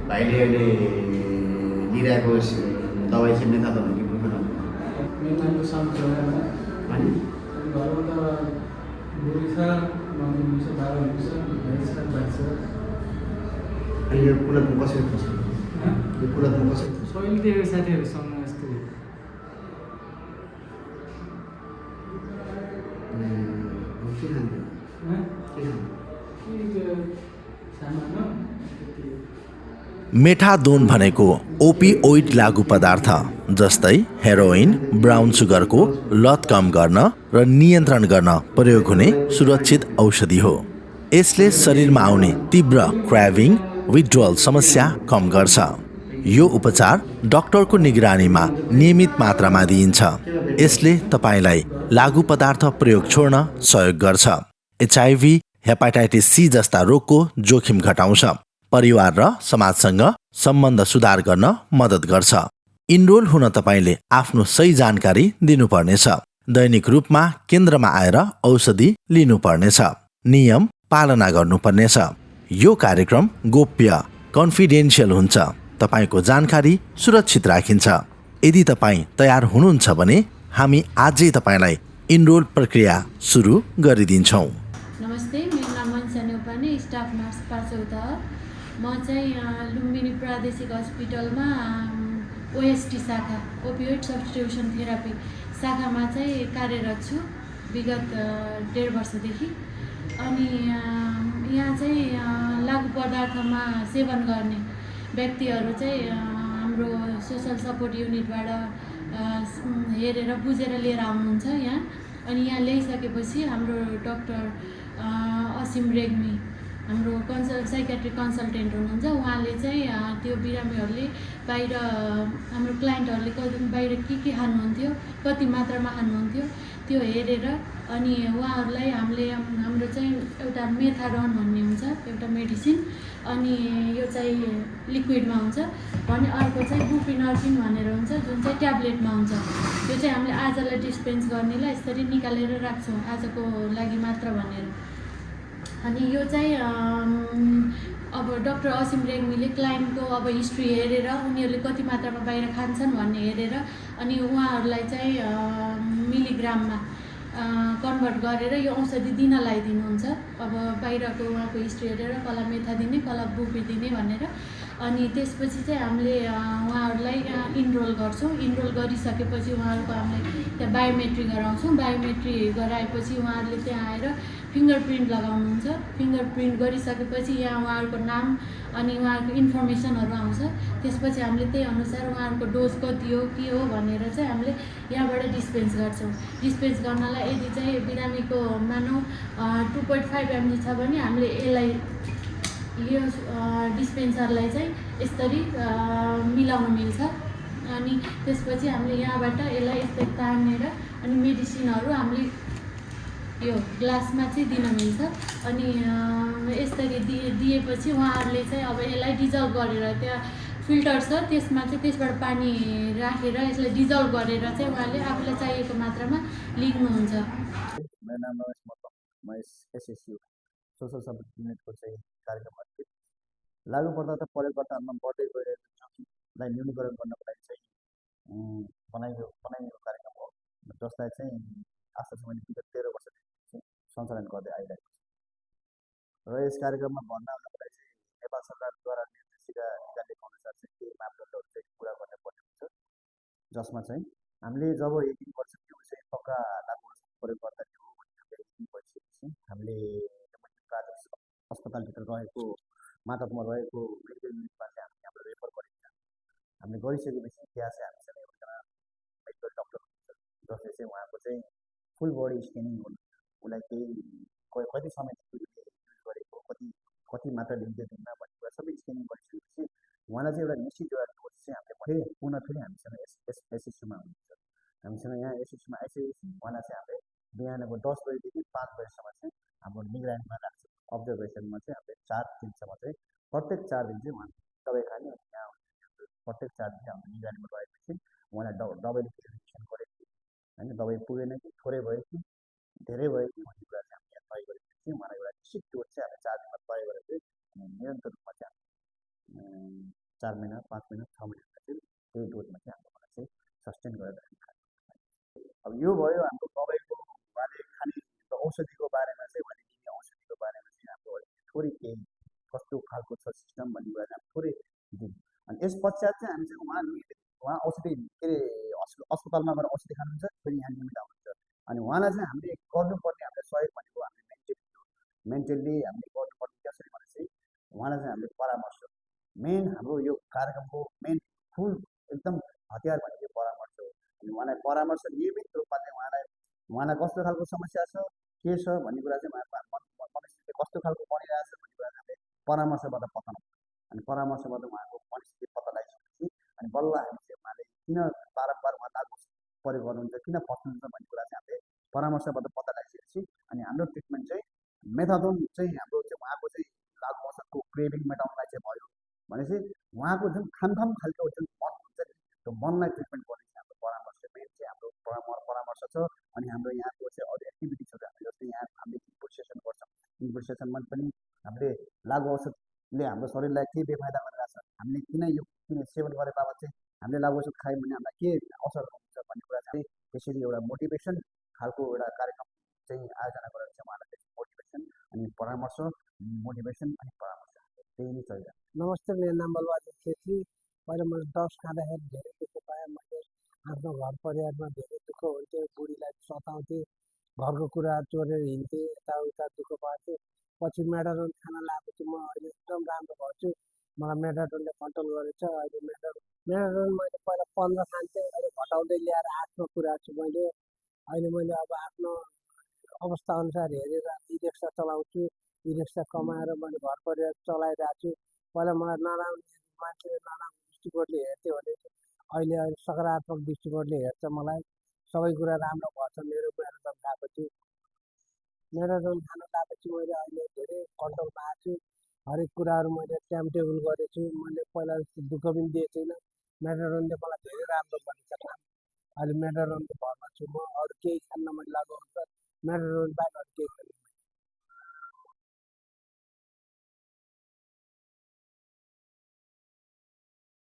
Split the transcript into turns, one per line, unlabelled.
भाइले अहिले लिइरहेको दबाई चाहिँ मेथाडोन हो कि बुफेनोन?
मेथाडोन साउथ अनि
अनि
घरबाट बुढी छ मम्मी छ बाबा हुन्छ भाइ छ
अनि यो कुलतमा कसरी फस्यो? यो कुलतमा कसरी फस्यो?
पहिलेदेखि साथीहरूसँग यस्तो
के खान्थ्यो? के खान्थ्यो?
सामानमा
मेथाडोन भनेको ओपिओइड लागु पदार्थ जस्तै हेरोइन, ब्राउन सुगरको लत कम गर्न र नियन्त्रण गर्न प्रयोग हुने सुरक्षित औषधि हो। यसले शरीरमा आउने तीव्र क्राभिङ, विथड्रल समस्या कम गर्छ। यो उपचार डाक्टरको निगरानीमा नियमित मात्रामा दिइन्छ। यसले तपाईलाई लागु पदार्थ प्रयोग छोड्न सहयोग गर्छ। एचआईभी, हेपाटाइटिस सी जस्ता रोगको जोखिम घटाउँछ। परिवार र समाजसँग सम्बन्ध सुधार गर्न मद्दत गर्छ। इनरोल हुन तपाईले आफ्नो सही जानकारी दिनुपर्नेछ। दैनिक रूपमा केन्द्रमा आएर औषधि लिनुपर्नेछ। नियम पालना गर्नुपर्नेछ। यो कार्यक्रम गोप्य, कन्फिडेन्शियल हुन्छ। तपाईको जानकारी सुरक्षित राखिन्छ। यदि तपाईँ तयार हुनुहुन्छ भने हामी आजै तपाईलाई इनरोल प्रक्रिया सुरु गरिदिन्छौँ।
नमस्ते, मेरो नाम मन्सा नेपानी, स्टाफ नर्स पाचौता। म चाहिँ लुम्बिनी प्रादेशिक हस्पिटलमा ओएसटी शाखा, ओपियोइड सब्स्टिट्युसन थेरापी शाखामा चाहिँ कार्यरत छु विगत 1.5 वर्षदेखि। अनि यहाँ चाहिँ लागु पदार्थमा सेवन गर्ने व्यक्तिहरू चाहिँ हाम्रो सोसल सपोर्ट युनिटबाट हेरेर बुझेर लिएर आउनुहुन्छ यहाँ। अनि यहाँ ल्याइसकेपछि हाम्रो डाक्टर असीम रेग्मी हाम्रो साइकेट्रिक कन्सल्टेन्ट हुनुहुन्छ। उहाँले चाहिँ त्यो बिरामीहरूले बाहिर हाम्रो क्लाइन्टहरूले बाहिर के खानुहुन्थ्यो, कति मात्रामा खानुहुन्थ्यो त्यो हेरेर अनि उहाँहरूलाई हामीले हाम्रो चाहिँ एउटा मेथाडोन भन्ने हुन्छ एउटा मेडिसिन, अनि यो चाहिँ लिक्विडमा हुन्छ भने अर्को चाहिँ बुप्रिनर्फिन भनेर हुन्छ जुन चाहिँ ट्याब्लेटमा हुन्छ। यो चाहिँ हामीले आजलाई डिस्पेन्स गर्नेलाई यसरी निकालेर राख्छौँ आजको लागि मात्र भनेर। अनि यो चाहिँ अब डाक्टर असीम रेग्मीले क्लाइन्टको अब हिस्ट्री हेरेर उनीहरूले कति मात्रामा बाहिर खान्छन् भन्ने हेरेर अनि उहाँहरूलाई चाहिँ मिलिग्राममा कन्भर्ट गरेर यो औषधि दिन लगाइदिनुहुन्छ। अब बाहिरको उहाँको हिस्ट्री हेरेर कसलाई मेथा दिने, कसलाई बुपी दिने भनेर। अनि त्यसपछि चाहिँ हामीले उहाँहरूलाई इनरोल गर्छौँ। इनरोल गरिसकेपछि उहाँहरूको हामीले त्यहाँ बायोमेट्री गराउँछौँ। बायोमेट्री गराएपछि उहाँहरूले त्यहाँ आएर फिङ्गर प्रिन्ट लगाउनुहुन्छ। फिङ्गर प्रिन्ट गरिसकेपछि यहाँ उहाँहरूको नाम अनि उहाँहरूको इन्फर्मेसनहरू आउँछ। त्यसपछि हामीले त्यही अनुसार उहाँहरूको डोज कति हो के हो भनेर चाहिँ हामीले यहाँबाट डिस्पेन्स गर्छौँ। डिस्पेन्स गर्नलाई यदि चाहिँ बिरामीको मानौँ 2.5 mg छ भने हामीले यसलाई यो डिस्पेन्सरलाई चाहिँ यसरी मिलाउन मिल्छ। अनि त्यसपछि हामीले यहाँबाट यसलाई यस्तै तानेर अनि मेडिसिनहरू हामीले यो ग्लासमा चाहिँ दिन मिल्छ। अनि यसरी दिएपछि उहाँहरूले चाहिँ अब यसलाई डिजल्भ गरेर त्यहाँ फिल्टर छ त्यसमा चाहिँ त्यसबाट पानी राखेर यसलाई डिजल्भ गरेर चाहिँ उहाँले आफूलाई चाहिएको मात्रामा लिनुहुन्छ।
मेरो नाम रमेश मल्ल, म एसएसयू सोसल सपोर्ट युनिटको चाहिँ कार्यक्रम अधिकृत। लागु पदार्थ प्रयोगकर्ताहरूमा बढ्दै गइरहेको जोखिमलाई न्यूनीकरण गर्नको लागि चाहिँ बनाइएको कार्यक्रम हो, जसलाई चाहिँ आजसम्म विगत 13 वर्षदेखि सञ्चालन गर्दै आइरहेको छ। र यस कार्यक्रममा भर्ना हुनलाई चाहिँ नेपाल सरकारद्वारा निर्देशिका निकालेको अनुसार चाहिँ केही मापदण्डहरू चाहिँ पुरा गर्नुपर्ने हुन्छ, जसमा चाहिँ हामीले जब यकिन गर्छौँ कि चाहिँ पक्का लागु प्रयोगकर्ता हो भने हामीले यकिन भइसकेपछि हामीले प्राथमिक अस्पतालभित्र रहेको मातहतमा रहेको मेडिकल युनिटमा चाहिँ हामीले हाम्रो रेफर गरिन्छ। हामीले गरिसकेपछि त्यहाँ चाहिँ हामीसँग एउटा मेडिकल डक्टर हुन्छ जसले चाहिँ उहाँको चाहिँ फुल बडी स्क्यानिङ गर्नु, उसलाई केही कति समयदेखि उसले युज गरेको, कति मात्रा लिन्छ दिनमा भन्ने कुरा सबै स्क्यानिङ गरिसकेपछि उहाँलाई चाहिँ एउटा निश्चित एउटा डोज चाहिँ हामीले फेरि हामीसँग एसएसयूमा हुनुहुन्छ। हामीसँग यहाँ एसएसयूमा आइसकेपछि उहाँलाई चाहिँ हामीले बिहानको 10 बजीदेखि 5 बजीसम्म चाहिँ हाम्रो निगरानीमा राख्छौँ। अब्जर्भेसनमा चाहिँ हामीले 4 दिनसम्म चाहिँ प्रत्येक 4 दिन चाहिँ उहाँ दबाई खाने, अनि यहाँ प्रत्येक 4 दिन हाम्रो निगरानीमा रहेपछि उहाँलाई दबाईले प्रिभेन्सन गरेको होइन, दबाई पुगेन कि थोरै भयो कि धेरै भयो कि भन्ने कुरा चाहिँ हामीले तय गरेपछि उहाँलाई एउटा निश्चित डोज चाहिँ हामीले 4 दिनमा तय गरेर चाहिँ निरन्तर रूपमा चाहिँ 4 महिना 5 महिना 6 महिनामा चाहिँ त्यही डोजमा चाहिँ हाम्रोबाट चाहिँ सस्टेन गरेर अब यो भयो हाम्रो दबाईको उहाँले खाने औषधिको बारेमा चाहिँ उहाँले दिने औषधिको बारेमा चाहिँ हाम्रो थोरै केही कस्तो खालको छ सिस्टम भन्ने कुरा चाहिँ हामी थोरै दिउँ। अनि यस पश्चात चाहिँ हामी चाहिँ उहाँ औषधि के अरे अस्पतालमा गएर औषधि खानुहुन्छ, फेरि यहाँ नियमित आउनुहुन्छ। अनि उहाँलाई चाहिँ हामीले गर्नुपर्ने हामीले सहयोग भनेको हामीले मेन्टल्ली हामीले गर्नुपर्ने कसरी भने चाहिँ उहाँलाई चाहिँ हामीले परामर्श, मेन हाम्रो यो कार्यक्रमको मेन फुल एकदम हतियार भनेको परामर्श हो। अनि उहाँलाई परामर्श नियमित रूपमा चाहिँ उहाँलाई कस्तो खालको समस्या छ, के छ भन्ने कुरा चाहिँ मनस्थिति कस्तो खालको बनिरहेछ भन्ने कुरा चाहिँ हामीले परामर्शबाट पत्ता लगाउँछौँ। अनि परामर्शबाट उहाँको मनस्थिति पत्ता लगाइसकेपछि अनि बल्ल हामी चाहिँ उहाँले किन बारम्बार उहाँ लागु प्रयोग गर्नुहुन्छ, किन फस्नुहुन्छ भन्ने कुरा चाहिँ हामीले परामर्शबाट पत्ता लगाइसकेपछि अनि हाम्रो ट्रिटमेन्ट चाहिँ मेथाडोन चाहिँ हाम्रो चाहिँ उहाँको चाहिँ लागु औषधको क्रेभिङ मेटाउनलाई चाहिँ भयो भनेपछि उहाँको जुन खामखाम खालको जुन मन हुन्छ नि त्यो मनलाई ट्रिटमेन्ट गर्ने चाहिँ हाम्रो परामर्श मेन चाहिँ हाम्रो परामर्श छ। अनि हाम्रो यहाँको चाहिँ अरू एक्टिभिटिजहरू हामीले जस्तै यहाँ हामीले इनपुट सेसन गर्छौँ, इनपुट सेसनमा पनि हामीले लागु औषधले हाम्रो शरीरलाई के बेफाइदा गरिरहेछ, हामीले किन सेवन गरे बाबत चाहिँ हामीले लागु औषध खायौँ भने हामीलाई के असर हुन्छ भन्ने कुरा चाहिँ त्यसरी एउटा मोटिभेसन खालको एउटा कार्यक्रम चाहिँ आयोजना गरेर चाहिँ उहाँलाई मोटिभेसन अनि परामर्श, मोटिभेसन अनि परामर्श त्यही नै चलिरहेको छ।
नमस्ते, मेरो नाम बलबहादुर छेत्री। पहिला मैले ड्रग्स खाँदाखेरि धेरै दुःख पाएँ। मैले आफ्नो घर परिवारमा धेरै दुःख हुन्थ्यो, बुढीलाई सताउँथेँ, घरको कुरा चोरेर हिँड्थेँ, यताउता दुःख पाएको थिएँ। पछि मेटाडोन खान लागेपछि म अहिले एकदम राम्रो भएको छु। मलाई मेटाडोनले कन्ट्रोल गरेछ। अहिले मेटाडोन मैले पहिला 15 खान्थेँ, अहिले घटाउँदै ल्याएर 8मा पुऱ्याएको छु मैले। अहिले मैले अब आफ्नो अवस्था अनुसार हेरेर ई रिक्सा चलाउँछु। ई रिक्सा कमाएर मैले घर परिवार चलाइरहेको छु। पहिला मलाई नराम्रो मान्छेले नराम्रो दृष्टिकोणले हेर्थ्यो भने अहिले सकारात्मक दृष्टिकोणले हेर्छ मलाई। सबै कुरा राम्रो भएछ। मेरो मेटाडोन खाएपछि मेटाडोन खान लागेपछि मैले अहिले धेरै कन्ट्रोलमा आएको छु। हरेक कुराहरू मैले टाइम टेबल गरेको छु। मैले पहिला जस्तो दुःख पनि दिएको छैन। मेटाडोनले मलाई धेरै राम्रो गरेछ। अहिले मेटाडोनको भरमा छु म। अरू केही खान्न मन लागेको हुन्छ, मेटाडोन बाहेक अरू केही खान्न।